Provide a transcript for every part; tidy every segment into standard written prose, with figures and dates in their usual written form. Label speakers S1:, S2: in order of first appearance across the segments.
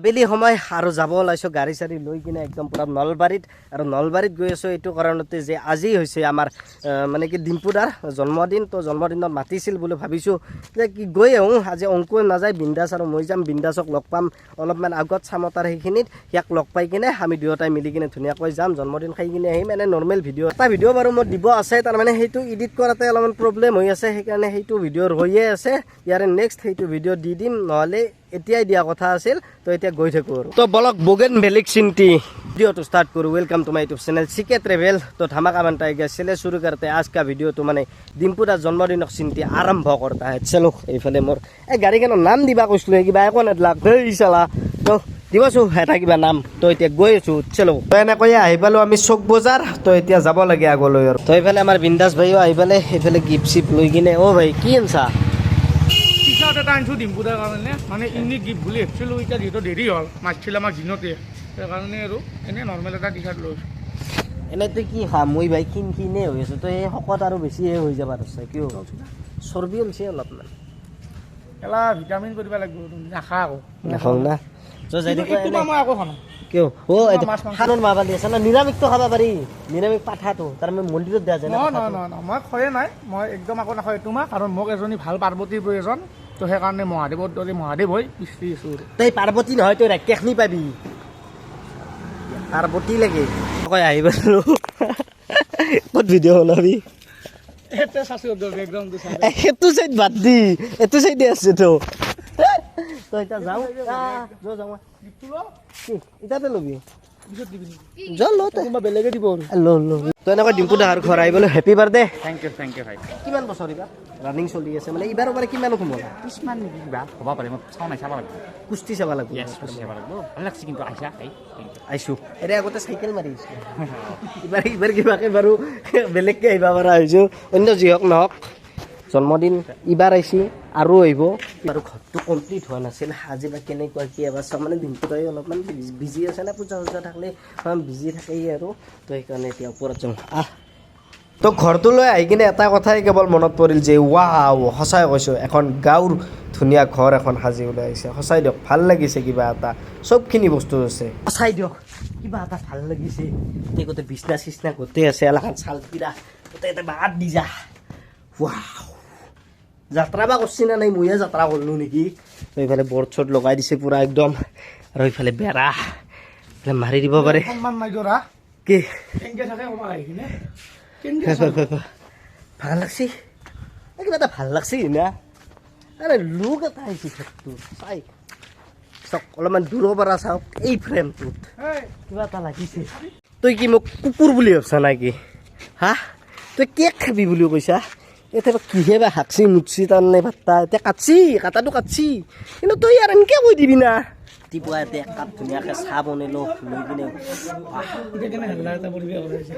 S1: আবেলি সময় আৰু যাব ওলাইছোঁ গাড়ী চাড়ী লৈ কিনে একদম পূৰা নলবাৰীত। আৰু নলবাৰীত গৈ আছোঁ এইটো কাৰণতে যে আজি হৈছে আমাৰ মানে কি ডিম্পুদাৰ জন্মদিন। তো জন্মদিনত মাতিছিল বুলি ভাবিছোঁ যে কি গৈ আহোঁ। আজি অংকুৰ নাযায়, বিন্দাছ আৰু মই যাম। বিন্দাছক লগ পাম অলপমান আগত চামতাৰ সেইখিনিত, ইয়াক লগ পাই কিনে আমি দুয়োটাই মিলি কিনে ধুনীয়াকৈ যাম, জন্মদিন খাই কিনে আহিম। এনে নৰ্মেল ভিডিঅ' এটা ভিডিঅ' বাৰু মোৰ দিব আছে, তাৰমানে সেইটো এডিট কৰাতে অলপমান প্ৰব্লেম হৈ আছে, সেইকাৰণে সেইটো ভিডিঅ' ৰৈয়ে আছে। ইয়াৰে নেক্সট সেইটো ভিডিঅ' দি দিম, নহ'লে এতিয়াই দিয়া কথা আছিল। তো এতিয়া গৈ থাকোঁ আৰু। তো বলক বগেন ভেলিক চিন্তি ভিডিঅ'টো ষ্টাৰ্ট কৰোঁ। Welcome to my YouTube channel CK travel. तो धमाका बनता है क्या, चले शुरू करते हैं आज का ভিডিঅ'। তো মানে ডিম্পুদাৰ জন্মদিনক চিন্তি আৰম্ভ करता है। চলো, এইফালে মোৰ এই গাড়ীখনৰ নাম দিবা কৈছিলোঁ, কিবা একো নেদলাক ধেই চালা। তো দিবাচোন এটা কিবা নাম। তো এতিয়া গৈ আছোঁ, চলো। তো এনেকৈয়ে আহি পালোঁ আমি চক বজাৰ। তো এতিয়া যাব লাগে আগলৈ আৰু। তো এইফালে আমাৰ বিন্দাছ ভাইও আহি পালে, সেইফালে গিফ্ট চিফ্ট লৈ কিনে। অ' ভাই, কি আনছা?
S2: টি চাৰ্ট এটা আনিছোঁ ডিম্পুদাৰ কাৰণে, মানে ইউনিক গিফ্ট বুলি ভাবিছিলোঁ। এতিয়া যিহেতু দেৰি হ'ল, মাতিছিল আমাক দিনতে, সেইকাৰণে আৰু এনেই নৰ্মেল এটা টি চাৰ্ট লৈছোঁ।
S1: এনেই তই কি খা? মই ভাই ক্ষীণ ক্ষীণে হৈ আছোঁ, তই এই শকত আৰু বেছিহে হৈ যাবা ধৰছা। কিয় চৰ্বি ওলছে অলপমান?
S2: এলা ভিটামিন কৰিব লাগিব, তুমি নাখা আকৌ।
S1: নাখাওঁ না। তই যাই থাকো।
S2: এইটো মই আকৌ খাওঁ।
S1: কিয়? অ' এইটো
S2: মাছ মাংস।
S1: শাওনৰ মাহ পালি আছে না, নিৰামিষটো খাব পাৰি। নিৰামিষ পাঠাটো তাৰমানে মন্দিৰত দিয়া যায় না।
S2: নহয়।
S1: পাঠাটো।
S2: নহয় নহয়, মই খোৱাই নাই। মই একদম আকৌ নাখাওঁ এইটো মাহ, কাৰণ মোক এজনী ভাল পাৰ্বতীৰ প্ৰয়োজন। তো সেইকাৰণে মহাদেৱৰ দৰে মহাদেৱ হৈ পিছৰি আছোঁ আৰু।
S1: তই পাৰ্বতী নহয়, তই ৰাক্ষসনী পাবি। পাৰ্বতী লাগে। কয় আহি পালো, ক'ত ভিডিঅ' বনাবি?
S2: ইয়াতে চাইছোঁ বেকগ্ৰাউণ্ডটো চাই।
S1: এ, সেইটো চাইড বাদ দি এইটো চাইডে আছে। তো তই এতিয়া যাওঁ, আহ, যাওঁ যাওঁ। কি ইতাতে ল'বি?
S2: পিছত দিবি নেকি?
S1: যা ল তই।
S2: কোনোবা বেলেগে দিব আৰু।
S1: ল ল। তই এনেকৈ ডিম্পু দাহাৰ ঘৰ আহি পালো। Happy birthday.
S3: Thank U, thank U ভাই।
S1: কিমান বছৰ এইবাৰ ৰানিং চলি আছে? মানে এইবাৰৰ পৰা কিমান সোমালা?
S3: 30মান নেকি কিবা হ'ব পাৰে, মই চাওঁ নাই, চাব লাগিব।
S1: কুস্তি চাব লাগিব।
S3: য়েছ, চাব লাগিব। ভাল লাগছে কিন্তু আহিছা ভাই, thank U.
S1: আহিছোঁ। এতিয়া আগতে চাইকেল মাৰি আহিছিলোঁ, এইবাৰ কিবাকে বাৰু বেলেগকৈ আহিব পৰা হৈছোঁ। অন্য যি হওক নহওক, জন্মদিন ইবাৰ আহিছি আৰু আহিব। আৰু ঘৰটো কমপ্লিট হোৱা নাছিল, আজি বা কেনেকুৱা কি এবাৰ চাওঁ। মানে দিনটোত অলপমান বিজি আছে না, পূজা চূজা থাকিলে অলপমান বিজি থাকেই আৰু। তো সেইকাৰণে এতিয়া ওপৰত যাওঁ, আহ। তো ঘৰটোলৈ আহি কিনে এটা কথাই কেৱল মনত পৰিল যে ৱাও, সঁচাই কৈছোঁ, এখন গাঁৱৰ ধুনীয়া ঘৰ এখন সাজি ওলাই আহিছে। সঁচাই দিয়ক, ভাল লাগিছে কিবা এটা, চবখিনি বস্তু আছে। সঁচাই দিয়ক, কিবা এটা ভাল লাগিছে। গোটেই গোটেই বিচনা চিচনা গোটেই আছে, এলাখান চাল পিৰা গোটেই এটা বাদ দি যা। ৱাও, যাত্ৰা বা কৰছি না নাই, ময়ে যাত্ৰা কৰিলোঁ নেকি? তো এইফালে বৰ্ড চৰ্ড লগাই দিছে পূৰা একদম। আৰু এইফালে বেৰা এইফালে মাৰি দিব পাৰে।
S2: সন্মান নাই ধৰা।
S1: কি?
S2: কেনেকে থাকে ক'বা আহি কিনে কেনেকে?
S1: ভাল লাগছি, এই কিবা এটা ভাল লাগছি না। আৰে লোক এটা আহিছে ঘৰটো চাই চাওক, অলপমান দূৰৰ পৰা চাওক এই ফ্ৰেমটোত কিবা এটা লাগিছে। তই কি মোক কুকুৰ বুলি ভাবছা নেকি? হা, তই কেক খাবি বুলি কৈছা। এতিয়া বা কিহে বা হাকচি মুচি তাৰমানে ভাত্তা এতিয়া কাটছি, কাটাটো কাটছি, কিন্তু তই আৰু এনেকে কৈ দিবি না। ৰাতিপুৱা এতিয়া এক কাপ ধুনীয়াকৈ চাহ বনালো লৈ কিনে। বাহ।
S2: এতিয়া কেনে হাল্লা এটা পৰিৱেশ ওলাইছে।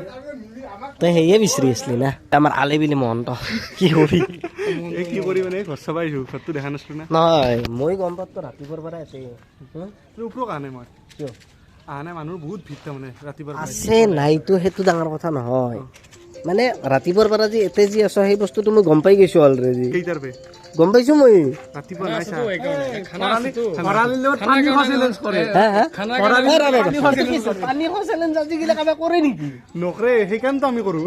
S1: তই সেয়ে বিচাৰি আছিলি না? আমাৰ আলেবিলি মহন্ত, কি কবি?
S4: এই কি কৰি মানে ঘৰ চাব আহিছো, ঘৰটো দেখা নাছিলো না।
S1: নহয়, মই গম পাতো ৰাতিপুৱাৰ পৰাই আছে।
S4: ওপৰত অহা নাই মই।
S1: কিয়?
S4: অহা নাই, মানুহৰ বহুত ভিৰ তাৰমানে ৰাতিপুৱাৰ পৰাই।
S1: আছে নাইতো সেইটো ডাঙৰ কথা নহয়, মানে ৰাতিপুৱাৰ পৰা যে এতে যি আছ সেই বস্তুটো মই গম পাই গৈছো অলৰেডি।
S4: কেইটাৰ পে?
S1: গম পাইছো মই।
S4: ৰাতিপুৱা নাই চা।
S2: খৰালিৰ লগত পানী খোৱা চেলেঞ্জ কৰে।
S1: হা হা।
S2: খৰালিৰ
S1: এ, ৰ, ৰ, ৰ।
S2: পানী খোৱা চেলেঞ্জ কৰে।
S1: পানী খোৱা চেলেঞ্জ আজিকালি কাৰোবাই কৰে নেকি?
S4: নকৰে, সেইকাৰণেতো আমি কৰো।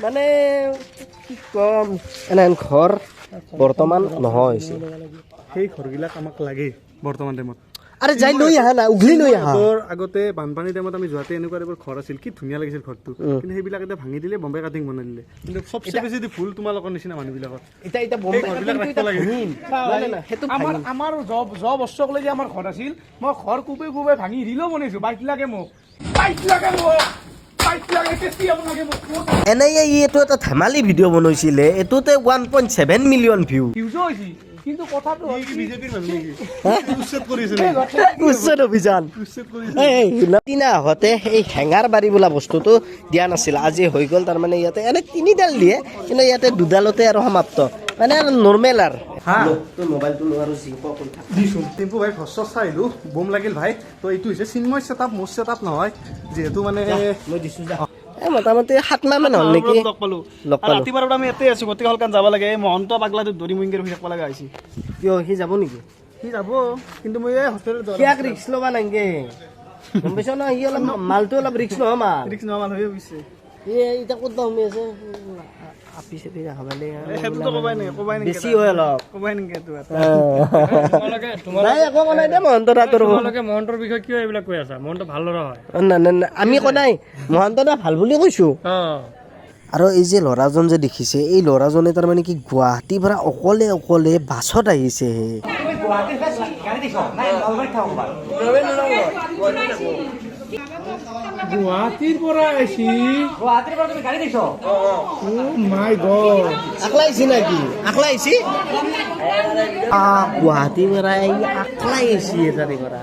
S1: মানে কি কম, এনে ঘৰ বৰ্তমান নোহোৱা হৈছে।
S4: সেই ঘৰবিলাক আমাক লাগে বৰ্তমান টাইমত।
S1: আৰে যাই লৈ আহা না, উঘলি লৈ আহা।
S4: আগৰ আগতে বানপানী টাইমত আমি যোৱাতে এনেকুৱা টাইপৰ ঘৰ আছিল, কি ধুনীয়া লাগিছিল ঘৰটো। কিন্তু সেইবিলাক এতিয়া ভাঙি দিলে, বম্বে কাটিং বনাই দিলে। কিন্তু চবচে বেছি ভুল তোমালোকৰ নিচিনা মানুহবিলাকৰ।
S1: এতিয়া
S4: সেই ঘৰবিলাক ৰাখিব লাগে।
S1: ভাঙিম। নাই, নাই, নাই, সেইটো
S2: আমাৰ
S1: ভাঙিম।
S2: আমাৰ যোৱা বছৰলৈকে আমাৰ ঘৰ আছিল, মই ঘৰ কোবাই কোবাই ভাঙি ৰিলো বনাইছো। বাইক লাগে মোক, বাইক লাগে মোক, বাইক লাগে, কেতিয়া লাগে মোক।
S1: এনেই ই এইটো এটা ধেমালি ভিডিঅ' বনাইছিলে, এইটোতে 1.7 মিলিয়ন ভিউ।
S2: ইউজো হৈছে, কিন্তু কথাটো হ'ল কি-
S4: বিজেপিৰ মানুহ নেকি? উচ্ছেদ কৰিছে নেকি?
S1: উচ্ছেদ অভিযান।
S4: উচ্ছেদ কৰিছে।
S1: এই সিদিনা আহোঁতে এই হেঙাৰ বাৰী বোলা বস্তুটো দিয়া নাছিল, আজি হৈ গ'ল। তাৰমানে ইয়াতে এনে তিনিডাল দিয়ে, কিন্তু ইয়াতে দুডালতে আৰু সমাপ্ত, মানে আৰু নৰ্মেল আৰু। তোৰ মোবাইলটো লো আৰু যি ক কৈ থাক।
S4: দিছোঁ টিম্পু ভাই, ঘৰ চৰ চাই আহিলোঁ, বম লাগিল ভাই। তো এইটো হৈছে চিন্ময় ছেটআপ, মোৰ ছেটআপ নহয় যিহেতু মানে।
S1: মই দিছোঁ যা। এই মোটামুটি 7 মাহ মান হ'ল নেকি?
S5: লগ পালো।
S1: লগ পালো।
S5: ৰাতিপুৱাৰ পৰা আমি ইয়াতে আছো, গতিকে সোনকালে যাব লাগে। এই মহন্ত পাগলাটো ধৰি মুংগে ৰখি থাকিব লগা হৈছে।
S1: কিয়, সি যাব নেকি?
S4: সি যাব, কিন্তু মই এই হোষ্টেলত
S1: সিয়াক ৰিক্স ল'বা নাংগে, গম পাইছ ন? সি অলপ মালটো অলপ ৰিক্স নহয় মাল।
S4: ৰিক্স নোহোৱা মানুহ পিছে।
S1: এই এতিয়া ক'ত বা সোমাই আছে, আপি চাপি খাবালে।
S4: সেইটোতো কবাই নাই, কবাই নাই।
S1: বেছি হয় অলপ।
S4: কবাই নেকি এইটো?
S1: নাই, একো কোৱা নাই দে মহন্ত দা তোৰ।
S2: তোমালোকে মহন্তৰ বিষয়ে কিয় এইবিলাক কৈ আছা? মহন্ত ভাল ল'ৰা হয়।
S1: নাই নাই নাই, আমি কোৱা নাই, মহন্ত দা ভাল বুলি কৈছো। আৰু এই যে ল'ৰাজন যে দেখিছে, এই ল'ৰাজনে তাৰমানে কি গুৱাহাটীৰ পৰা অকলে অকলে বাছত আহিছে।
S2: গুৱাহাটীৰ পৰা আহিছি? গুৱাহাটীৰ পৰা তুমি গাড়ী দিছ? মাই গড।
S1: আকলা আহিছি নেকি? আকলা আহিছি, গুৱাহাটীৰ পৰা এই আকলাই আহিছি তাৰে পৰা।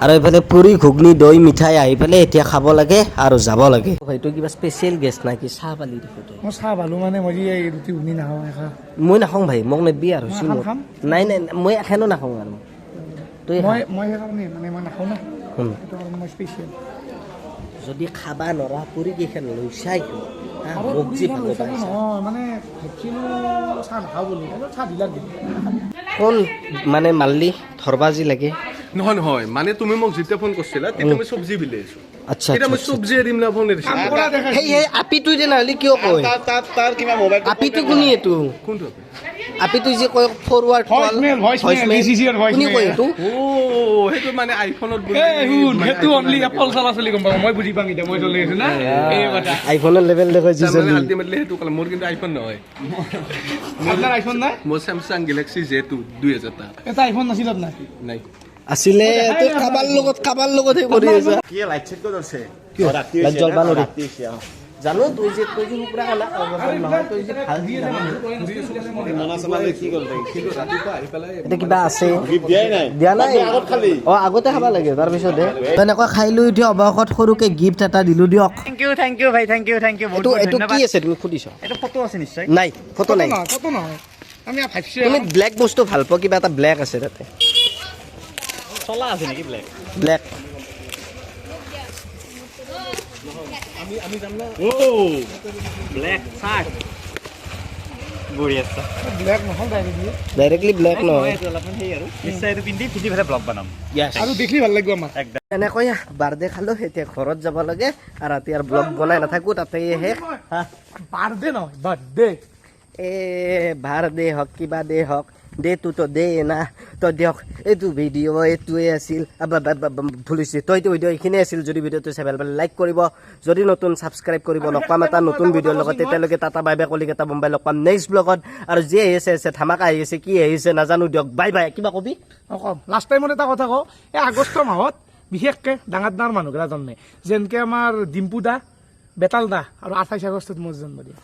S1: আৰু এইফালে পুৰি, ঘুগনি, দৈ, মিঠাই আহি পেলাই এতিয়া খাব লাগে আৰু যাব লাগে। সেইটো কিবা স্পেচিয়েল গেষ্ট নাকি? চাহ পালি দেখোন তই?
S2: মই চাহ পালো, মানে মই এই ৰুটি ঘুগনি নাখাওঁ এখা।
S1: মই নাখাওঁ ভাই, মোক নিদিবি আৰু হৈছে
S2: খাম,
S1: মোৰ।
S2: খাম।
S1: নাই নাই, মই এখনো নাখাওঁ আৰু তই খা।
S2: মই সেইকাৰণে মানে মই নাখাওঁ না। সেইটো কাৰণে মই স্পেচিয়েল।
S1: যদি খাবা নৰা, পুৰি কেইখন লৈছাই কিয়? হা, মোক যি ভাল পাইছা।
S2: নহয়, মানে ভাবছিলো চাহ নাখাওঁ বুলি, তাৰপিছত চাহ দিলাক দিলে।
S1: কোন মানে মাল্লি ধৰবা যি লাগে।
S5: নহয় নহয়, মানে তুমি মোক যেতিয়া ফোন কৰিছিলা তেতিয়া মই চব্জি বিলাই আছো। এতিয়া মই চব্জি এৰিম না ফোন এৰিছো?
S1: সেই সেই আপিটো যে নহ'লে কিয় কয়? আপিটো কোনি এইটো?
S5: কোনটো?
S1: আপিটো যে কয় ফৰৱাৰ্ড কল।
S2: Voice mail, voice mail, DCC ৰ voice
S1: কোনি
S2: mail।
S1: কয় এইটো?
S5: অ, সেইটো মানে আইফোনত বুলি।
S2: এই শুন, সেইটো অনলি এপল চলা চলি গম পাব, মই বুজি পাম। এতিয়া মই চলি আছো না, এই কথা।
S1: আইফোনৰ লেভেল দেখুৱাই যি চলি।
S5: আল্টিমেটলি সেইটো ক'লে, মোৰ কিন্তু আইফোন নহয়।
S2: আপোনাৰ আইফোন নাই?
S5: মোৰ চেমচাং গেলেক্সি জে 2, 2000 টকা।
S2: এটা আইফোন নাছিল আপোনাৰ?
S5: নাই।
S1: আছিলে, তই কাবাৰ লগত সেই কৰি আছা। লাইট জ্বলবা নৰি জানো। তই যে কুকুৰা খালা নহয়, তই যে ভাল জানো।
S5: কিন্তু ৰাতিপুৱা আহি পেলাই
S1: এতিয়া কিবা আছে দিয়া নাই? অ, আগতে খাব লাগে, তাৰপিছতহে। তেনেকুৱা খাই লৈ উঠি অৱশেষত সৰুকে গিফ্ট এটা দিলো দিয়ক।
S3: Thank U, thank U ভাই, thank U, thank U.
S1: এইটো এইটো কি আছে তুমি সুধিছ?
S3: এইটো ফটো আছে নিশ্চয়।
S1: নাই, ফটো নাই।
S2: নহয়, ফটো নহয়, আমি ভাবছো।
S1: তুমি ব্লেক বস্তু ভাল পোৱা, কিবা এটা ব্লেক আছে তাতে।
S3: চলা আছে নেকি ব্লেক?
S1: ব্লেক।
S3: ব্লেক চাৰ্ট, বঢ়িয়া আছে।
S2: ব্লেক নহয় ডাইৰেক্টলি।
S1: ডাইৰেক্টলি ব্লেক নহয়।
S3: এইটো অলপমান সেই আৰু নিশ্চয় এইটো পিন্ধি পিন্ধি পেলাই ব্লগ বনাম।
S2: আৰু দেখি ভাল লাগিব আমাৰ।
S3: একদম।
S1: এনেকৈ বাৰ্থডে খালো, এতিয়া ঘৰত যাব লাগে আৰু ৰাতি আৰু ব্লগ বনাই নাথাকো, তাতে শেষ। হা?
S2: বাৰ্থডে নহয়, বাৰ্থডে।
S1: এ বাৰ্থডে হওক, কিবা দে হওক, দেটোতো দে না। তো দিয়ক, এইটো ভিডিঅ' এইটোৱে আছিল। আবা, বা, বা, বা, ভুল হৈছে। তো এইটো ভিডিঅ' এইখিনিয়ে আছিল। যদি ভিডিঅ'টো চাই ভাল পালে লাইক কৰিব, যদি নতুন ছাবস্ক্ৰাইব কৰিব। লগ পাম এটা নতুন ভিডিঅ'ৰ লগত, তেতিয়ালৈকে টাটা, বাই বাই, কলিকতা, মুম্বাই। লগ পাম নেক্সট ব্লগত। আৰু যি আহি আছে আছে, ধামাকা আহি আছে, কি আহিছে নাজানো। দিয়ক, বাই বাই। কিবা কবি?
S2: অ, কম। লাষ্ট টাইমত এটা কথা কওঁ, এই আগষ্ট মাহত বিশেষকৈ ডাঙৰ ডাঙৰ মানুহগিলা জন্মে, যেনেকে আমাৰ ডিম্পু দা, বেতাল দা, আৰু 28 আগষ্টত মোৰ জন্মদিন।